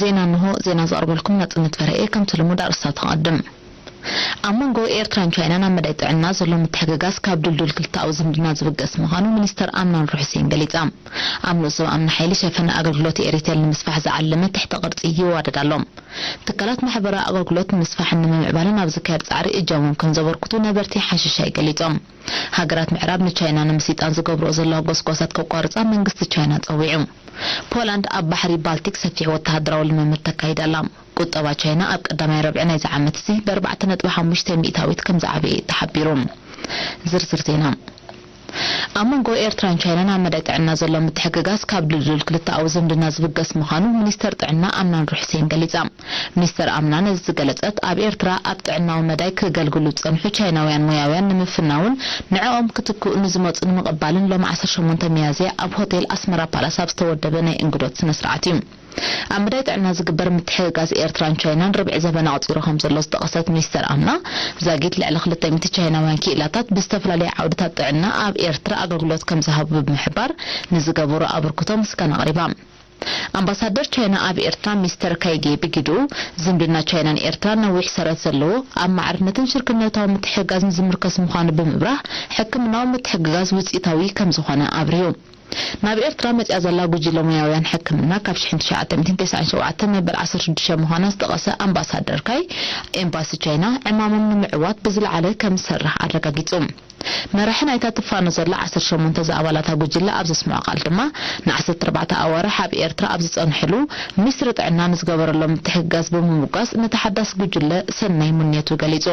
ዜና እንሆ። ዜና ዘቕርበልኩም ናጽነት በርሀ እየ። ከምቲ ልሙድ ኣርእስታት ክቐድም። ኣብ መንጎ ኤርትራን ቻይናን ኣብ መዳይ ጥዕና ዘሎ ምትሕግጋዝ ካብ ድልዱል ክልተኣዊ ዝምድና ዝብገስ ምዃኑ ሚኒስተር ኣምና ኑር ሑሴን ገሊጻ። ኣብ ንኡስ ዞባ ኣምና ሓይሊ ሸፈነ ኣገልግሎት ኤሪቴል ንምስፋሕ ዝዓለመ ትሕተ ቅርጺ ይዋደድ ኣሎ። ትካላት ማሕበራዊ ኣገልግሎት ንምስፋሕን ንምምዕባልን ኣብ ዝካየድ ጻዕሪ እጃሞም ከም ዘበርክቱ ነበርቲ ሓሽሻይ ገሊጾም። ሃገራት ምዕራብ ንቻይና ንምስይጣን ዝገብርኦ ዘለዋ ጎስጓሳት ከቋርጻ መንግስቲ ቻይና ጸዊዑ። ፖላንድ ኣብ ባሕሪ ባልቲክ ሰፊሕ ወተሃደራዊ ልምምድ ተካይድ ኣላ። ቁጠባ ቻይና ኣብ ቀዳማይ ረብዒ ናይዚ ዓመት እዚ ብኣርባዕተ ነጥቢ ሓሙሽተ ሚእታዊት ከም ዝዓበየ ተሓቢሩ። ዝርዝር ዜና። ኣብ መንጎ ኤርትራን ቻይናን ኣብ መዳይ ጥዕና ዘሎ ምትሕግጋዝ ካብ ድልዱል ክልተኣዊ ዝምድና ዝብገስ ምዃኑ ሚኒስተር ጥዕና ኣምና ኑር ሑሴን ገሊጻ። ሚኒስተር ኣምና ነዚ ዝገለጸት ኣብ ኤርትራ ኣብ ጥዕናዊ መዳይ ክገልግሉ ዝጸንሑ ቻይናውያን ሞያውያን ንምፍናውን ንዕኦም ክትክኡ ንዝመጹ ንምቕባልን ሎሚ ዓሰርተ ሸሞንተ ሚያዝያ ኣብ ሆቴል ኣስመራ ፓላስ ኣብ ዝተወደበ ናይ እንግዶት ስነ ስርዓት እዩ። ኣብ መዳይ ጥዕና ዝግበር ምትሕግጋዝ ኤርትራን ቻይናን ርብዒ ዘበን ኣቑጺሩ ከም ዘሎ ዝጠቐሰት ሚኒስተር ኣምና፣ ዛጊት ልዕሊ ክልተ ሚእቲ ቻይናውያን ክኢላታት ብዝተፈላለየ ዓውድታት ጥዕና ኣብ ኤርትራ ኣገልግሎት ከም ዝሃቡ ብምሕባር፣ ንዝገበሮ ኣበርክቶ ምስጋና ኣቕሪባ። ኣምባሳደር ቻይና ኣብ ኤርትራ ሚስተር ካይጌ ብግድኡ፣ ዝምድና ቻይናን ኤርትራን ነዊሕ ሰረት ዘለዎ፣ ኣብ ማዕርነትን ሽርክነታዊ ምትሕግጋዝን ዝምርከስ ምዃኑ ብምብራህ፣ ሕክምናዊ ምትሕግጋዝ ውጽኢታዊ ከም ዝኾነ ኣብርሁ። ናብ ኤርትራ መጺኣ ዘላ ጉጅለ ሞያውያን ሕክምና ካብ ሽሕን ትሽዓተ ሚእትን ተስዓን ሸውዓተን መበል ዓሰርተ ሽዱሽተ ምዃና ዝጠቐሰ ኣምባሳደር ካይ፣ ኤምባሲ ቻይና ዕማሞም ንምዕዋት ብዝለዓለ ከም ዝሰርሕ ኣረጋጊጹ። መራሒ ናይታ ትፋኖ ዘላ ዓሰርተ ሸሞንተ ዝኣባላታ ጉጅለ ኣብ ዘስምዖ ቃል ድማ፣ ንዓሰርተ ኣርባዕተ ኣዋርሕ ኣብ ኤርትራ ኣብ ዝጸንሕሉ፣ ሚኒስትሪ ጥዕና ንዝገበረሎም ምትሕግጋዝ ብምምጓስ፣ ንተሓዳሲ ጉጅለ ሰናይ ምንየቱ ገሊጹ።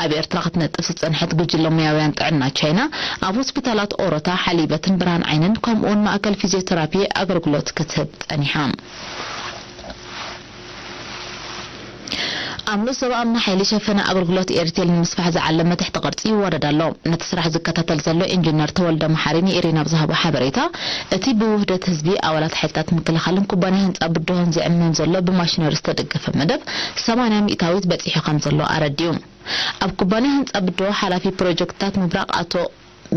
ኣብ ኤርትራ ክትነጥፍ ዝጸንሐት ጉጅለ ሞያውያን ጥዕና ቻይና፣ ኣብ ሆስፒታላት ኦሮታ፣ ሓሊበትን ብርሃን ዓይንን፣ ከምኡውን ማእከል ፊዝዮቴራፒ ኣገልግሎት ክትህብ ጸኒሓ። ኣብ ንኡስ ዞባ ኣምና ሓይሊ ሸፈነ ኣገልግሎት ኤሪቴል ንምስፋሕ ዝዓለመ ትሕተ ቅርጺ ይዋደድ ኣሎ። ነቲ ስራሕ ዝከታተል ዘሎ ኢንጂነር ተወልደ መሓሪ ንኤሪና ብዝሃቦ ሓበሬታ፣ እቲ ብውህደት ህዝቢ፣ ኣባላት ሓይልታት ምክልኻልን ኩባንያ ህንጻ ብድሆን ዝዕመም ዘሎ ብማሽነሪ ዝተደገፈ መደብ ሰማንያ ሚእታዊት በጺሑ ከም ዘሎ ኣረዲኡ። ኣብ ኩባንያ ህንጻ ብድሆ ሓላፊ ፕሮጀክትታት ምብራቕ ኣቶ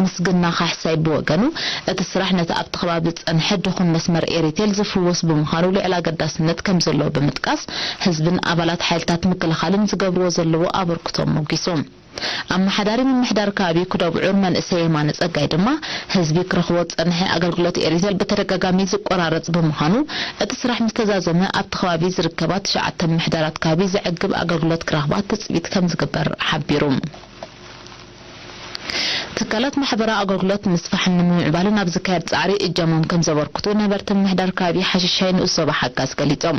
ምስግና ካሕሳይ ብወገኑ፣ እቲ ስራሕ ነቲ ኣብቲ ከባቢ ዝጸንሐ ድኹን መስመር ኤሪቴል ዝፍውስ ብምዃኑ ልዑል ኣገዳስነት ከም ዘለዎ ብምጥቃስ፣ ህዝብን ኣባላት ሓይልታት ምክልኻልን ዝገብርዎ ዘለዎ ኣበርክቶ ሞጊሱ። ኣመሓዳሪ ምምሕዳር ከባቢ ኩደብዑር መንእሰይ የማነ ጸጋይ ድማ፣ ህዝቢ ክረኽቦ ዝጸንሐ ኣገልግሎት ኤሪቴል ብተደጋጋሚ ዝቆራረጽ ብምዃኑ፣ እቲ ስራሕ ምስ ተዛዘመ ኣብቲ ከባቢ ዝርከባ ትሽዓተ ምምሕዳራት ከባቢ ዘዕግብ ኣገልግሎት ክረኽባ ትጽቢት ከም ዝግበር ሓቢሩ። ትካላት ማሕበራዊ ኣገልግሎት ንምስፋሕን ንምምዕባልን ኣብ ዝካየድ ጻዕሪ እጃሞም ከም ዘበርክቱ ነበርቲ ምምሕዳር ከባቢ ሓሽሻይ ንኡስ ዞባ ሓጋዝ ገሊጾም።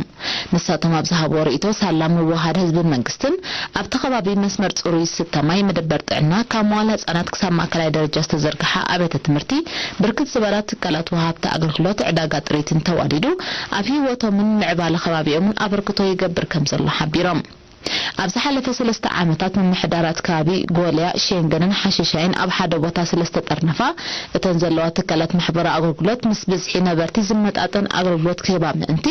ንሳቶም ኣብ ዝሃብዎ ርእይቶ፣ ሳላ ምውህሃድ ህዝብን መንግስትን፣ ኣብቲ ከባቢ መስመር ጽሩይ ዝስተ ማይ፣ መደበር ጥዕና፣ ካብ መዋለ ህጻናት ክሳብ ማእከላይ ደረጃ ዝተዘርግሓ ኣብያተ ትምህርቲ፣ ብርክት ዝበላ ትካላት ወሃብቲ ኣገልግሎት ዕዳጋ ጥሪትን ተዋዲዱ፣ ኣብ ህይወቶምን ምዕባለ ከባቢኦምን ኣበርክቶ ይገብር ከም ዘሎ ሓቢሮም። ኣብ ዝሓለፈ ሰለስተ ዓመታት ምምሕዳራት ከባቢ ጎልያ፣ ሸንገንን ሓሽሻይን ኣብ ሓደ ቦታ ስለ ዝተጠርነፋ፣ እተን ዘለዋ ትካላት ማሕበራዊ ኣገልግሎት ምስ ብዝሒ ነበርቲ ዝመጣጠን ኣገልግሎት ክህባ ምእንቲ፣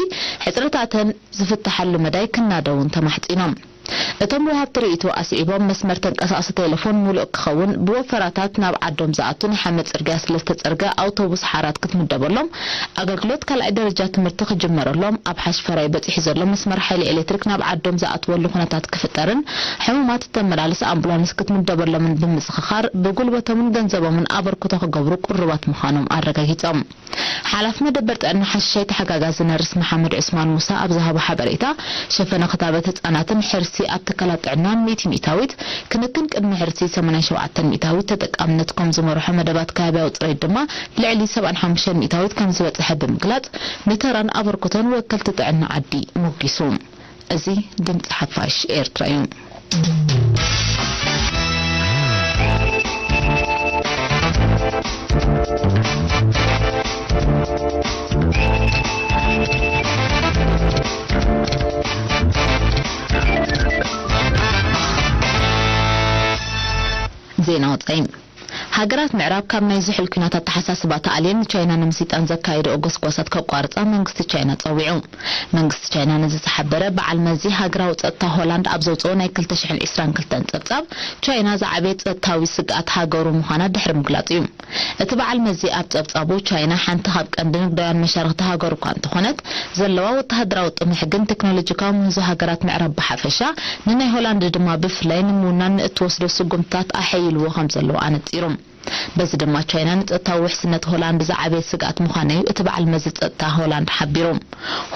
ሕጽረታተን ዝፍትሓሉ መዳይ ክናደውን ተማሕጺኖም። እቶም ወሃብቲ ርእይቶ ኣስዒቦም፣ መስመር ተንቀሳቓሲ ቴሌፎን ሙሉእ ክኸውን፣ ብወፈራታት ናብ ዓዶም ዝኣቱ ናይ ሓመድ ጽርግያ ስለ ዝተጸርገ፣ ኣውቶቡስ ሓራት ክትምደበሎም፣ ኣገልግሎት ካልኣይ ደረጃ ትምህርቲ ክጅመረሎም፣ ኣብ ሓሽፈራይ በጺሑ ዘሎ መስመር ሓይሊ ኤሌክትሪክ ናብ ዓዶም ዝኣትወሉ ኩነታት ክፍጠርን ሕሙማት እተመላልስ ኣምቡላንስ ክትምደበሎምን ብምዝኽኻር፣ ብጉልበቶምን ገንዘቦምን ኣበርክቶ ክገብሩ ቅሩባት ምዃኖም ኣረጋጊጾም። ሓላፊ መደበር ጥዕና ሓሽሻይ ተሓጋጋዚ ነርስ መሓመድ ዑስማን ሙሳ ኣብ ዝሃቦ ሓበሬታ፣ ሸፈነ ክታበት ህጻናትን ሕርሲ ኣብ ትካላት ጥዕናን ሚእቲ ሚእታዊት፣ ክንክን ቅድመ ሕርሲ ሰማንያ ሸውዓተ ሚእታዊት፣ ተጠቃምነት ኮም ዝመርሖ መደባት ከባብያዊ ጽሬት ድማ ልዕሊ ሰብዓን ሓሙሽተን ሚእታዊት ከም ዝበጽሐ ብምግላጽ፣ ንተራን ኣበርክቶን ወከልቲ ጥዕና ዓዲ ሞጊሱ። እዚ ድምጺ ሓፋሽ ኤርትራ እዩ። ዜና ወጻኢ። ሃገራት ምዕራብ ካብ ናይ ዝሑል ኲናት ኣተሓሳስባ ተኣልየን ንቻይና ንምስይጣን ዘካየድኦ ጎስጓሳት ከቋርጻ መንግስቲ ቻይና ጸዊዑ። መንግስቲ ቻይና ነዚ ዝሓበረ በዓል መዚ ሃገራዊ ጸጥታ ሆላንድ ኣብ ዘውጽኦ ናይ ክልተ ሽሕን ዕስራን ክልተን ጸብጻብ፣ ቻይና ዝዓበየ ጸጥታዊ ስግኣት ሃገሩ ምዃና ድሕሪ ምግላጹ እዩ። እቲ በዓል መዚ ኣብ ጸብጻቡ፣ ቻይና ሓንቲ ካብ ቀንዲ ንግዳውያን መሻርኽቲ ሃገሩ እኳ እንተኾነት፣ ዘለዋ ወተሃደራዊ ጥምሕ ግን ቴክኖሎጂካዊ ምህዞ ሃገራት ምዕራብ ብሓፈሻ፣ ንናይ ሆላንድ ድማ ብፍላይ ንምውናን ንእትወስዶ ስጉምትታት ኣሐይልዎ ከም ዘለዎ ኣነጺሩ። በዚ ድማ ቻይና ንጸጥታዊ ውሕስነት ሆላንድ ዝዓበየ ስግኣት ምዃና እዩ እቲ በዓል መዚ ጸጥታ ሆላንድ ሓቢሩ።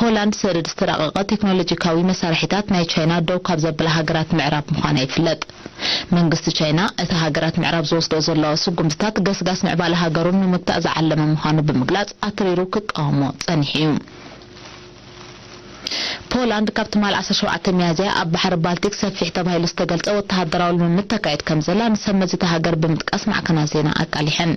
ሆላንድ ሰደድ ዝተራቐቐ ቴክኖሎጂካዊ መሳርሒታት ናይ ቻይና ደው ካብ ዘብላ ሃገራት ምዕራብ ምዃና ይፍለጥ። መንግስቲ ቻይና እቲ ሃገራት ምዕራብ ዝወስዶ ዘለዋ ስጉምትታት ገስጋስ ምዕባለ ሃገሩን ንምግታእ ዝዓለመ ምዃኑ ብምግላጽ ኣትሪሩ ክቃወሞ ጸኒሑ እዩ። ፖላንድ ካብ ትማል ዓሰርተ ሸውዓተ ሚያዝያ ኣብ ባሕሪ ባልቲክ ሰፊሕ ተባሂሉ ዝተገልጸ ወተሃደራዊ ልምምድ ተካይድ ከም ዘላ ንሰብ መዚ እታ ሃገር ብምጥቃስ ማዕከናት ዜና ኣቃሊሐን።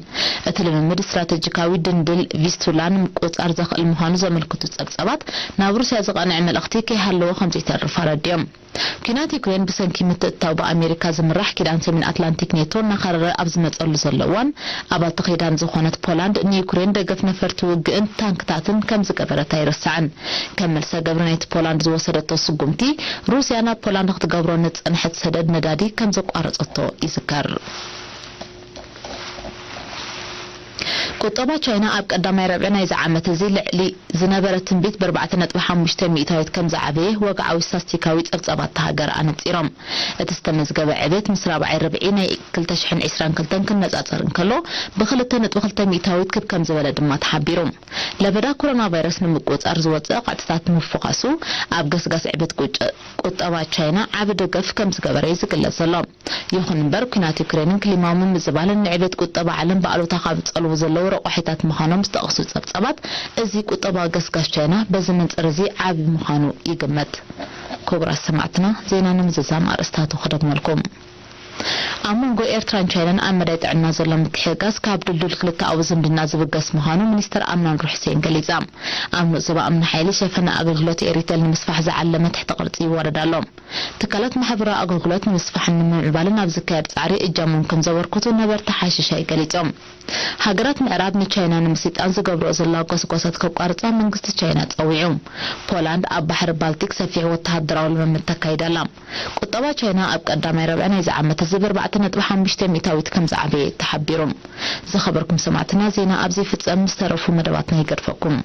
እቲ ልምምድ ስትራተጂካዊ ድንድል ቪስቱላ ንምቁጽጻር ዘኽእል ምዃኑ ዘመልክቱ ጸብጻባት ናብ ሩስያ ዝቐንዐ መልእኽቲ ከይሃለዎ ከም ዘይተርፍ ኣረዲኦም። ኲናት ዩክሬን ብሰንኪ ምትእትታው ብኣሜሪካ ዝምራሕ ኪዳን ሰሜን ኣትላንቲክ ኔቶ እናኸረረ ኣብ ዝመጸሉ ዘሎ እዋን፣ ኣባልቲ ኪዳን ዝኾነት ፖላንድ ንዩክሬን ደገፍ ነፈርቲ ውግእን ታንክታትን ከም ዝገበረት ኣይርሳዕን። ከም መልሰ ግብሪ ናይቲ ፖላንድ ዝወሰደቶ ስጉምቲ፣ ሩስያ ናብ ፖላንድ ክትገብሮ ንዝጸንሐት ሰደድ ነዳዲ ከም ዘቋረጸቶ ይዝከር። ቁጠባ ቻይና ኣብ ቀዳማይ ረብዒ ናይዚ ዓመት እዚ ልዕሊ ዝነበረ ትንቢት ብ ኣርባዕተ ነጥቢ ሓሙሽተ ሚእታዊት ከም ዝዓበየ ወግዓዊ ስታስቲካዊ ጸብጻባት እታ ሃገር ኣነጺሮም። እቲ ዝተመዝገበ ዕቤት ምስ ራብዓይ ርብዒ ናይ ክልተ ሽሕን ዕስራን ክልተን ክነጻጸር እንከሎ፣ ብ ክልተ ነጥቢ ክልተ ሚእታዊት ክብ ከም ዝበለ ድማ ተሓቢሩ። ለበዳ ኮሮና ቫይረስ ንምቁጽጻር ዝወጸ ቐጥታት ምፍዃሱ፣ ኣብ ገስጋስ ዕቤት ቁጭ-፣ ቁጠባ ቻይና ዓቢ ደገፍ ከም ዝገበረ እዩ ዝግለጽ ዘሎ። ይኹን እምበር፣ ኲናት ዩክሬንን ክሊማዊ ምምዝባልን ንዕቤት ቁጠባ ዓለም ብኣሉታ ካብ ዝጸልዉ ዘለዉ ረቋሒታት ምዃኖም ዝጠቕሱ ጸብጻባት፣ እዚ ቁጠባዊ ገስጋስ ቻይና በዚ መንጽር እዚ ዓቢ ምዃኑ ይግመት። ክቡራት ሰማዕትና፣ ዜና ንምዝዛም ኣርእስታቱ ክደግመልኩም። ኣብ መንጎ ኤርትራን ቻይናን ኣብ መዳይ ጥዕና ዘሎ ምትሕግጋዝ ካብ ድልዱል ክልተኣዊ ዝምድና ዝብገስ ምዃኑ ሚኒስተር ኣምናን ሩሕሴን ገሊጻ። ኣብ ንኡስ ዞባ እምኒ ሓይሊ ሸፈነ ኣገልግሎት ኤሪቴል ንምስፋሕ ዝዓለመ ትሕተ ቅርጺ ይወረድ ኣሎ። ትካላት ማሕበራዊ ኣገልግሎት ንምስፋሕን ንምምዕባልን ኣብ ዝካየድ ጻዕሪ እጃሞም ከም ዘበርክቱ ነበርቲ ሓሽሻይ ገሊጾም። ሃገራት ምዕራብ ንቻይና ንምስይጣን ዝገብርኦ ዘለዋ ጎስጓሳት ከቋርጻ መንግስቲ ቻይና ጸዊዑ። ፖላንድ ኣብ ባሕሪ ባልቲክ ሰፊሕ ወተሃደራዊ ልምምድ ተካይድ ኣላ። ቁጠባ ቻይና ኣብ ቀዳማይ ረብዒ ናይዚ ዓመት እዚ ብ ኣርባዕተ ነጥቢ ሓሙሽተ ሚእታዊት ከም ዝዓበየ ተሓቢሩ። ዝኸበርኩም ሰማዕትና፣ ዜና ኣብዚ ይፍጸም። ምስ ተረፉ መደባትና ይገድፈኩም።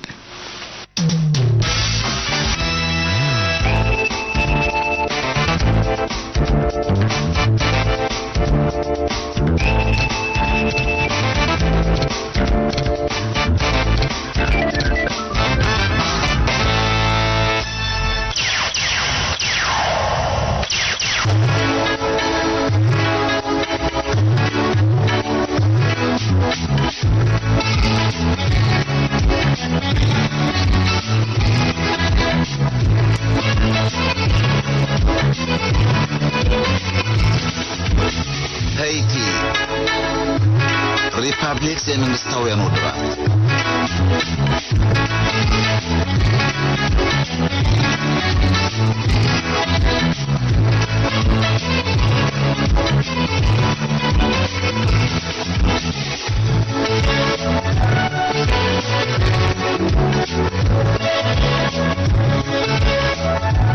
ሄይቲ፣ ሪፓብሊክ ዘይመንግስታውያን ውድባት።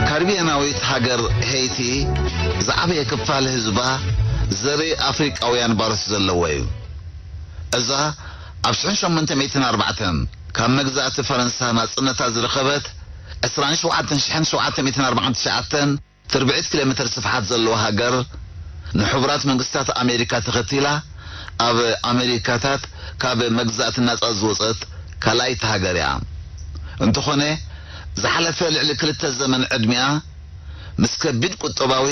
ካሪብያናዊት ሃገር ሄይቲ ዝዓበየ ክፋል ህዝባ ዘርኢ ኣፍሪቃውያን ባሮት ዘለዎ እዩ። እዛ ኣብ ሽሕን ሸሞንተ ሚእትን ኣርባዕተን ካብ መግዛእቲ ፈረንሳ ናጽነታ ዝረኸበት ዕስራን ሸውዓተን ሽሕን ሸውዓተ ሚእትን ኣርባዓን ትሽዓተን ትርብዒት ኪሎ ሜትር ስፍሓት ዘለዋ ሃገር፣ ንሕቡራት መንግስታት ኣሜሪካ ተኸቲላ ኣብ ኣሜሪካታት ካብ መግዛእቲ ናጻ ዝወጸት ካልኣይቲ ሃገር እያ። እንተኾነ፣ ዝሓለፈ ልዕሊ ክልተ ዘመን ዕድሚኣ ምስ ከቢድ ቁጠባዊ፣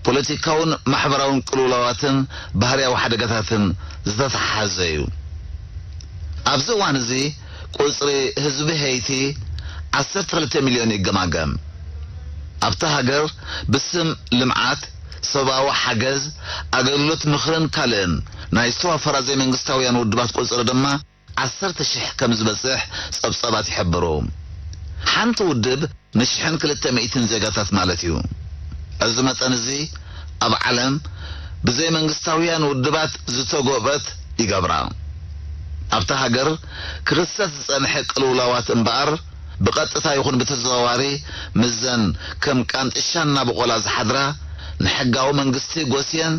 ፖለቲካውን ማሕበራውን ቅልውላዋትን ባህርያዊ ሓደጋታትን ዝተተሓሓዘ እዩ። ኣብዚ እዋን እዚ ቁጽሪ ህዝቢ ሄይቲ ዓሰርተ ክልተ ሚልዮን ይገማገም። ኣብታ ሃገር ብስም ልምዓት፣ ሰብኣዊ ሓገዝ፣ ኣገልግሎት ምኽርን ካልእን ናይ ዝተዋፈራ ዘይመንግስታውያን ውድባት ቁጽሪ ድማ ዓሰርተ ሽሕ ከም ዝበጽሕ ጸብጻባት ይሕብሩ። ሓንቲ ውድብ ንሽሕን ክልተ ሚእትን ዜጋታት ማለት እዩ። እዚ መጠን እዚ ኣብ ዓለም ብዘይመንግስታውያን ውድባት ዝተጎብአት ይገብራ። ኣብታ ሃገር ክኽሰት ዝጸንሐ ቅልውላዋት እምበኣር፣ ብቐጥታ ይኹን ብተዘዋዋሪ፣ ምስዘን ከም ቃንጥሻ እናበቖላ ዝሓድራ፣ ንሕጋዊ መንግስቲ ጎስየን፣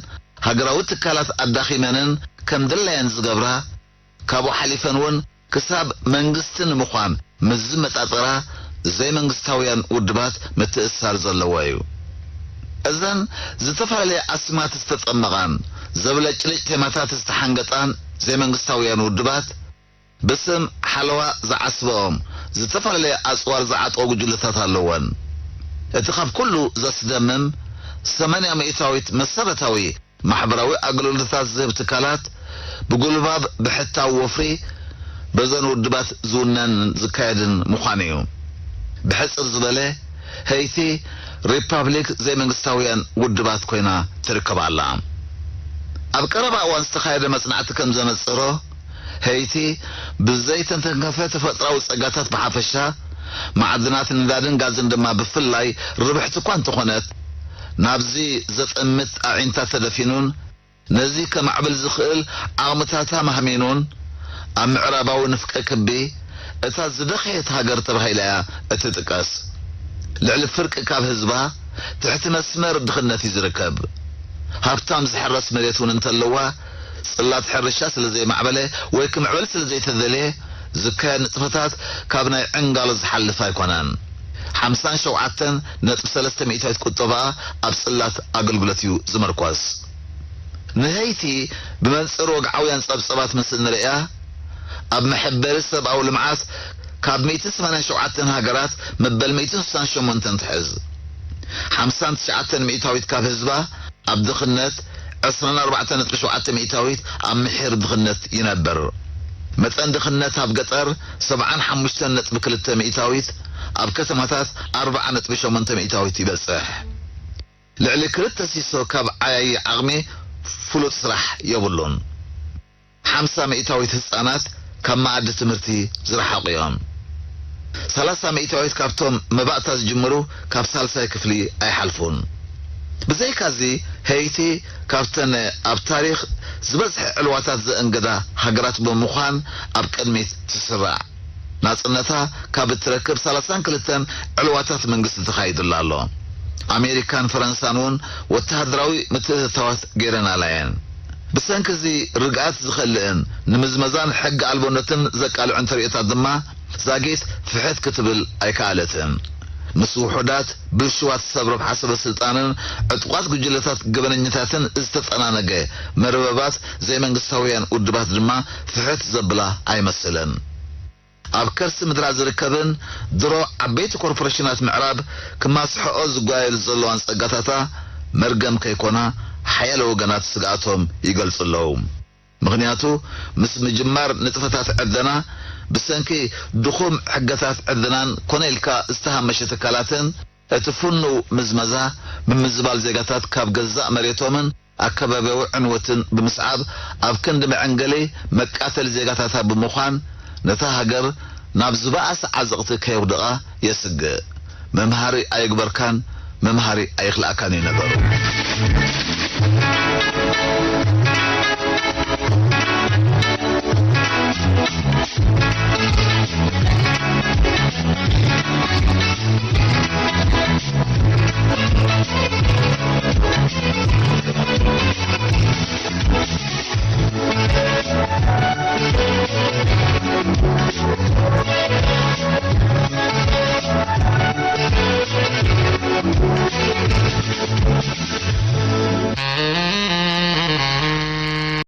ሃገራዊ ትካላት ኣዳኺመንን ከም ድላየን ዝገብራ፣ ካብኡ ሓሊፈን እውን ክሳብ መንግስቲ ንምዃን ምስ ዝመጣጠራ፣ ዘይመንግስታውያን ውድባት ምትእስሳር ዘለዎ እዩ። እዘን ዝተፈላለየ ኣስማት ዝተጠመቓን ዘብለጭልጭ ቴማታት ዝተሓንገጣን ዘይመንግስታውያን ውድባት፣ ብስም ሓለዋ ዝዓስበኦም ዝተፈላለየ ኣጽዋር ዝዓጠቑ ጉጅለታት ኣለወን። እቲ ካብ ኩሉ ዘስደምም፣ ሰማንያ ሚእታዊት መሰረታዊ ማሕበራዊ ኣገልግሎታት ዝህብ ትካላት፣ ብጉልባብ ብሕታዊ ወፍሪ በዘን ውድባት ዝውነንን ዝካየድን ምዃኑ እዩ። ብሕጽር ዝበለ፣ ሄይቲ ሪፓብሊክ ዘይመንግስታውያን ውድባት ኮይና ትርከብ ኣላ። ኣብ ቀረባ እዋን ዝተኻየደ መጽናዕቲ ከም ዘነጸሮ፣ ሄይቲ ብዘይተተንከፈ ተፈጥራዊ ጸጋታት ብሓፈሻ፣ ማዕድናት ነዳድን ጋዝን ድማ ብፍላይ ርብሕቲ እኳ እንተኾነት፣ ናብዚ ዘጠምት ኣዒንታ ተደፊኑን ነዚ ከማዕብል ዝኽእል ዓቕምታታ ማህሚኑን፣ ኣብ ምዕራባዊ ንፍቀ ክቢ እታ ዝደኸየት ሃገር ተባሂላ እያ እትጥቀስ። ልዕሊ ፍርቂ ካብ ህዝባ ትሕቲ መስመር ድኽነት እዩ ዝርከብ። ሃብታም ዝሕረስ መሬት እውን እንተለዋ፣ ጽላት ሕርሻ ስለ ዘይማዕበለ ወይ ክምዕብል ስለ ዘይተደልየ፣ ዝካየድ ንጥፈታት ካብ ናይ ዕንጋሎ ዝሓልፍ ኣይኮነን። ሓምሳን ሸውዓተን ነጥቢ ሰለስተ ሚእታዊት ቁጠባኣ ኣብ ጽላት ኣገልግሎት እዩ ዝምርኮስ። ንሀይቲ ብመንጽር ወግዓውያን ጸብጸባት ምስ እንርእያ፣ ኣብ መሐበሪ ሰብኣዊ ልምዓት ካብ ሚእቲ ሰማንያን ሸውዓተን ሃገራት መበል ሚእትን ስሳን ሸሞንተን ትሕዝ። ሓምሳን ትሽዓተን ሚእታዊት ካብ ህዝባ ኣብ ድኽነት፣ ዕስራን ኣርባዕተን ነጥቢ ሸውዓተ ሚእታዊት ኣብ ምሒር ድኽነት ይነብር። መጠን ድኽነት ኣብ ገጠር ሰብዓን ሓሙሽተን ነጥቢ ክልተ ሚእታዊት፣ ኣብ ከተማታት ኣርብዓ ነጥቢ ሸሞንተ ሚእታዊት ይበጽሕ። ልዕሊ ክልተ ሲሶ ካብ ዓያዪ ዓቕሚ ፍሉጥ ስራሕ የብሉን። ሓምሳ ሚእታዊት ህጻናት ካብ መኣዲ ትምህርቲ ዝረሓቑ እዮም። ሰላሳ ሚእታዊት ካብቶም መባእታ ዝጅምሩ ካብ ሳልሳይ ክፍሊ ኣይሓልፉን። ብዘይካዚ፣ ሄይቲ ካብተን ኣብ ታሪኽ ዝበዝሐ ዕልዋታት ዘእንገዳ ሃገራት ብምዃን ኣብ ቅድሚት ትስራዕ። ናጽነታ ካብ እትረክብ ሰላሳን ክልተን ዕልዋታት መንግስቲ ተኻይዱላ ኣሎ። ኣሜሪካን ፈረንሳን እውን ወተሃደራዊ ምትእትታዋት ገይረናላ እየን። ብሰንኪ እዚ ርግኣት ዝኸልእን ንምዝመዛን ሕጊ ኣልቦነትን ዘቃልዑን ተርእዮታት ድማ ዛጊት ፍሕት ክትብል ኣይከኣለትን። ምስ ውሑዳት ብልሽዋት ሰብ ረብሓ ሰበ ስልጣንን ዕጡቓት ጉጅለታት ገበነኛታትን ዝተጠናነገ መርበባት ዘይመንግስታውያን ውድባት ድማ ፍሕት ዘብላ ኣይመስልን። ኣብ ከርሲ ምድራ ዝርከብን ድሮ ዓበይቲ ኮርፖሬሽናት ምዕራብ ክማስሐኦ ዝጓየሉ ዘለዋን ጸጋታታ መርገም ከይኮና ሓያለ ወገናት ስግኣቶም ይገልጹ ኣለዉ። ምኽንያቱ፣ ምስ ምጅማር ንጥፈታት ዕደና፣ ብሰንኪ ድኹም ሕገታት ዕደናን ኮነ ኢልካ ዝተሃመሸ ትካላትን፣ እቲ ፍኑው ምዝመዛ፣ ምምዝባል ዜጋታት ካብ ገዛእ መሬቶምን ኣከባብያዊ ዕንወትን ብምስዓብ፣ ኣብ ክንዲ መዐንገሊ መቃተሊ ዜጋታታ ብምዃን፣ ነታ ሃገር ናብ ዝበኣሰ ዓዘቕቲ ከየውድቓ የስግእ። መምሃሪ ኣይግበርካን፣ መምሃሪ ኣይኽልኣካን እዩ ነገሩ።